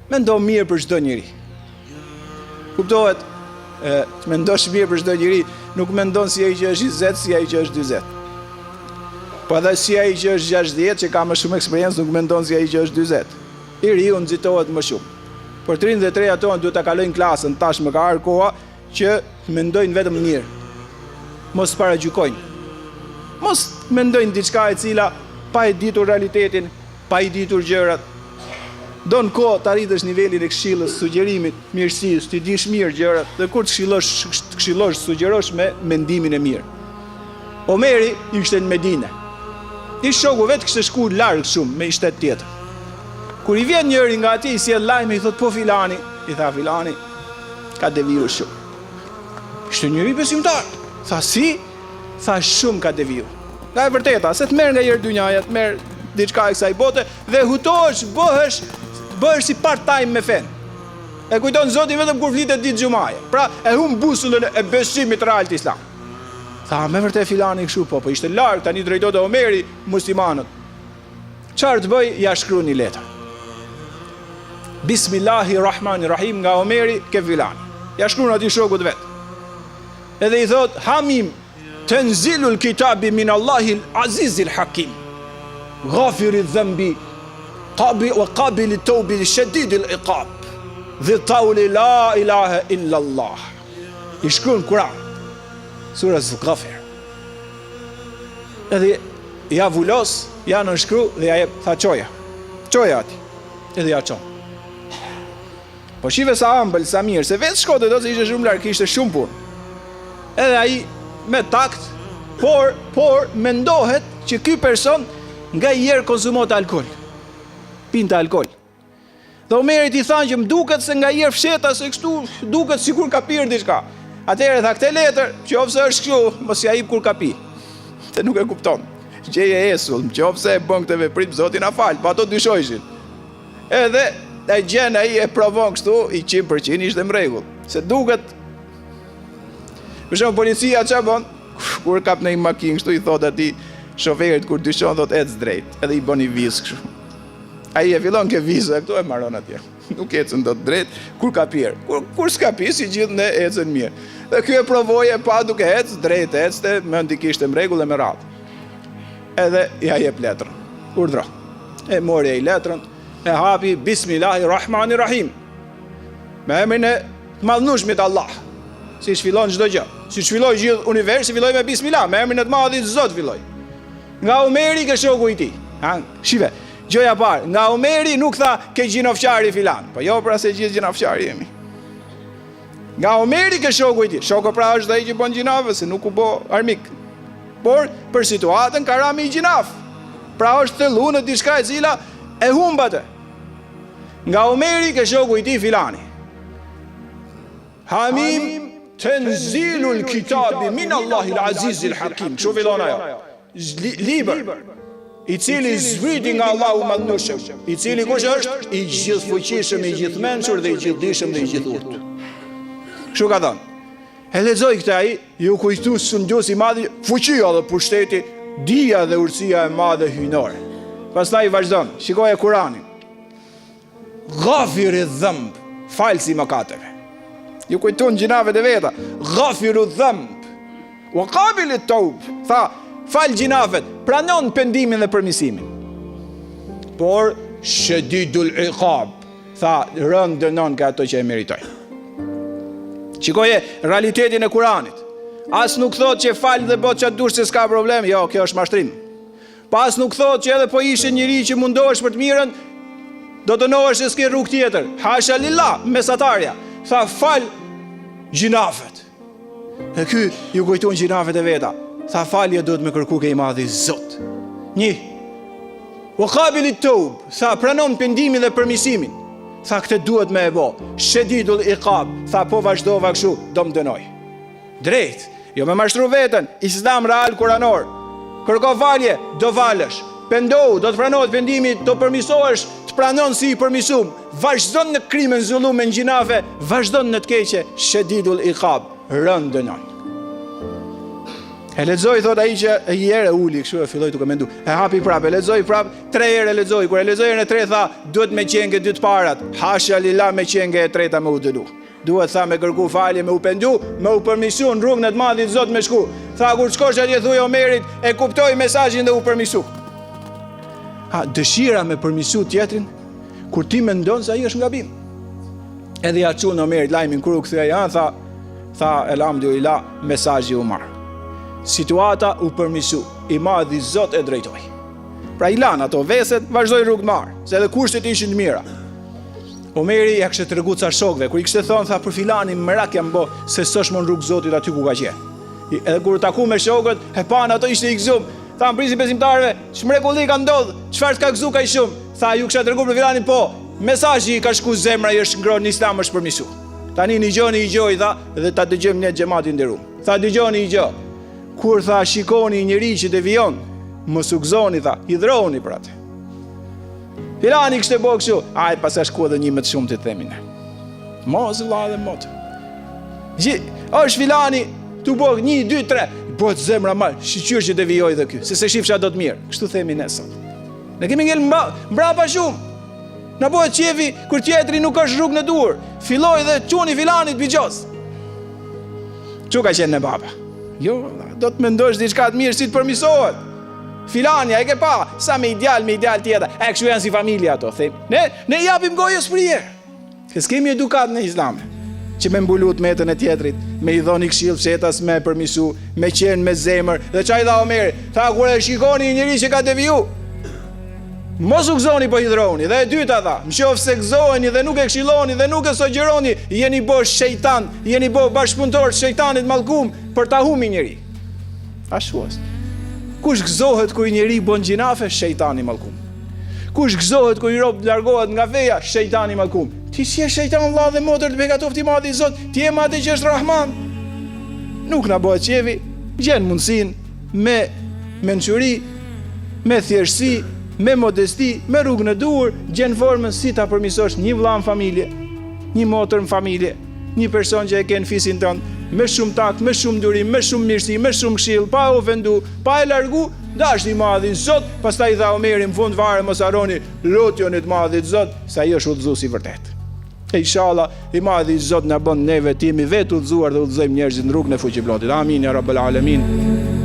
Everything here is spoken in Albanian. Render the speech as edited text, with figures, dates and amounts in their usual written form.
Mendo mirë për çdo njeri. Kuptohet, e, të mendosh mirë për çdo njeri, nuk mendon si ai që është 20, si ai që është 40. Po edhe si ai që është 60, që ka më shumë eksperiencë, nuk mendon si ai që është 40. I riu nxitohet më shumë. Por të rinjtë dhe të rejat tonë duhet ta kalojnë klasën, tashmë ka ardhur koha që të mendojnë vetëm mirë. Mos paragjykojnë. Mos mendojnë diçka e cila pa e ditur realitetin, pa i ditur gjërat. Don kohë të arritësh nivelin e këshillës, sugjerimit, mirësisë, t'i dish mirë gjërat dhe kur të këshillosh, të këshillosh, sugjerosh me mendimin e mirë. Omeri ishte në Medine. Ish shoku vet kishte shku larg shumë me një shtet tjetër. Kur i vjen njëri nga atje i sjell lajme i thot po filani, i tha filani ka deviju shumë. Ishte njeri besimtar. Tha si? Tha shumë ka deviju. Nga e vërteta, se të merr nganjëherë dynjaja, të merr diçka e kësaj bote dhe hutohesh, bëhesh, bëhesh si part time me fenë. E kujton Zotin vetëm kur flitet ditë xhumaje. Pra, e humb busullën e besimit real të Islamit. Tha, me vërtet filani kështu, po, po ishte larg, tani drejtonte Omeri muslimanët. Çfarë të bëj, ja shkruan një letër. Bismillahi Rahmani Rahim nga Omeri ke filani. Ja shkruan atij shokut vet. Edhe i thot, Hamim, tenzilul kitabi min Allahil Azizil Hakim. Gafiri dhembi, kabi wa kabili teubi shedidil ikab. Dhi tauli la ilahe illa Allah. I shkruan Kur'an. Sura Ghafir. Edhe ja vulos, ja nënshkru dhe ja jep, tha çoja. Çoja atij. Edhe ja çon. Po shife sa ambël, sa mirë, se vetë shkonte dot se ishte shumë larg, kishte shumë punë. Edhe ai me takt, por por mendohet që ky person nganjëherë konsumonte alkool. Pinte alkool. Dhe Omerit i thanë që më duket se nganjëherë fshehtas se kështu duket sikur ka pirë diçka. Atëherë tha këtë letër, qoftë se është kështu, mos ja jip kur ka pi. Se nuk e kupton. Gjeje esull, qoftë se e bën këtë veprim, Zoti na fal, po ato dyshojshin. Edhe e gjen ai e provon kështu, i 100% ishte në rregull. Se duket Për shembull policia ça bën? Kur kap në një makinë kështu i thotë atij shoferit kur dyshon thotë ec drejt, edhe i bën një vizë kështu. Ai e fillon ke viza këtu e mbaron atje. Nuk ecën dot drejt kur ka pirë. Kur kur s'ka pirë si gjithë ne ecën mirë. Dhe ky e provoi e pa duke ec drejt ecte, mendtë i kishte në rregull e me radhë. Edhe ja jep letrën. Urdhro. E mori ai letrën, e hapi Bismillahi Rahmani Rahim. Me emrin e të madhnushmit Allah. Siç fillon çdo gjë. Siç filloi gjithë universi, filloi me Bismillah, me emrin e të madhit Zot filloi. Nga Omeri ke shoku i tij. Ha, shife. Gjëja e parë, nga Omeri nuk tha ke gjynahqari filan. Po jo pra se gjithë gjynahqarë jemi. Nga Omeri ke shoku i tij. Shoku pra është ai që bën gjynafe, se nuk u bë armik. Por për situatën ka ra me gjynaf. Pra është thellu në diçka e cila e humb atë. Nga Omeri ke shoku i tij filani. Hamim tenzilul kitabi min Allahil Azizil Hakim. Kështu fillon ajo. Libër i cili zbriti nga Allahu i Madhnushëm, i cili kush është i gjithëfuqishëm, i gjithëmençur dhe i gjithëdijshëm dhe i gjithurtë. Kështu ka thënë. E lexoi këtë ai, iu kujtu sunduesi i madh, fuqia dhe pushteti, dija dhe urtësia e madhe hyjnore. Pastaj vazhdon, shikoje Kuranin. Ghafiri dhëmb, falësi i mëkateve. Iu kujtun gjynafet e veta. Ghafiru dhëmb. Wa qabili taub. Tha, fal gjynafet, pranon pendimin dhe përmisimin. Por shedidul iqab. Tha, rënd dënon ka ato që e meritojnë. Shikoje realitetin e Kuranit. As nuk thotë që fal dhe bo ça dush se s'ka problem, jo, kjo është mashtrim. Po as nuk thotë që edhe po ishe njeri që mundohesh për të mirën, do dënohesh se s'ke rrugë tjetër. Hasha lillah, mesatarja. Tha fal gjynafet. Dhe ky iu kujtun gjynafet e veta. Tha falje duhet me kërku ke i madhi Zot. Një. Wa qabili taub, tha pranon pendimin dhe përmisimin. Tha këtë duhet me e bo. Shedidul iqab, tha po vazhdova kështu, do më dënoj. Drejt, jo me mashtru veten, islam real kuranor. Kërko falje, do falësh. Pendohu, do të pranohet pendimi, do përmisohesh, të pranon si i përmisum. Vazhdon në krime, në zullume, në gjynafe, vazhdon në të keqe, shedidul iqab, rënd dënon. E lexoi thot ai që një herë e uli kështu e filloi duke mendu. E hapi prapë, e lexoi prapë, tre herë e lexoi. Kur e lexoi herën e tretë tha, duhet me qenë ke dy të parat. Hasha lila me qenë ke e treta me u dënu. Duhet tha me kërku falje, me u pendu, me u përmisu në rrugën e të madhit Zot me shku. Tha kur shkosh atje thuj Omerit, e kuptoi mesazhin dhe u përmisu. Ha, dëshira me përmisu tjetrin, kur ti mendon se ai është në gabim. Edhe ja çun Omerit lajmin kur u kthye ai, ha, tha, tha elhamdulilah, mesazhi u marr. Situata u përmisu, i madhi Zot e drejtoi. Pra i lanë ato veset, vazhdoi rrugë të mbarë, se edhe kushtet ishin të mira. Omeri ja kishte tregu ca shokëve, kur i kishte thonë, tha për filanin, merak jam bo, se s'është më në rrugë Zotit aty ku ka qenë. Edhe kur u taku me shokët, e panë ato ishte i gëzum. Tha prijësi i besimtarëve, ç'mrekulli ka ndodhë, çfarë të ka gëzu kaq shumë? Tha, ju kisha tregu për filanin, po, mesazhi i ka shku zemra i është ngrohë në islam është përmisu. Tani nigjoni një gjë, i tha, dhe ta dëgjojmë ne xhemat i nderum. Tha, dëgjoni një gjë, kur tha, shikoni njeri që devijon, mos u gëzoni, tha, hidhrohuni për atë. Filani kishte bo kështu, ai paska shku edhe një më të shumë të themi ne. Mos vlla dhe motër. Gji, është filani, tu bo një, dy, tre, bëhet zemra mal, shyqyr që devijoi dhe ky, se s'e shifsha dot mirë. Kështu themi ne sot. Ne kemi ngel mba, mbrapa shumë. Na bëhet qefi kur tjetri nuk është rrugën e duhur. Filloi dhe çuni filanit bixhoz. Çu ka qenë në baba? Jo, do të mendosh diçka të mirë si të përmisohet. Filani, a e ke pa, sa me ideal, me ideal tjetër. E kështu janë si familje ato, them. Ne ne japim gojës prirë. Se s'kemi edukatë në Islam, që me mbulu të metën e tjetrit, me i dhoni këshillë fshehtas me e përmisu, me qenë me zemër, dhe ça i tha Omeri, tha kur e shikoni një njeri që ka deviju, mos u gëzoni po hidhrohuni, dhe e dyta tha, në qoftë se gëzoheni dhe nuk e këshilloni dhe nuk e sugjeroni, jeni bo shejtan, jeni bo bashkëpunëtor të shejtanit mallkum për ta humi njeri. Ashtu është. Kush gëzohet kur njeri bën gjynahe, shejtani i mallkum. Kush gëzohet kur një rob largohet nga feja, shejtani i mallkum. Ti s'je shejtan vëlla dhe motër të begatoftë i madhi Zot, ti je me atë që është Rahman. Nuk na bëhet qefi, gjen mundësinë me mençuri, me thjeshtësi, me modesti, me rrugën e duhur, gjen formën si ta përmisosh një vëlla në familje, një motër në familje. Një person që e ke në fisin tënd, me shumë takt, me shumë durim, me shumë mirësi, me shumë këshillë, pa e ofendu, pa e largu, dashtë i madhi Zot, pastaj tha Omeri në fund fare mos harroni lutjuni të madhit Zot, se ai është udhëzues i vërtetë. E inshallah, i madhi Zot na bën neve të jemi vetë udhëzuar dhe udhëzojmë njerëzit në rrugën e fuqiplotit. Amin ya rabbel alemin.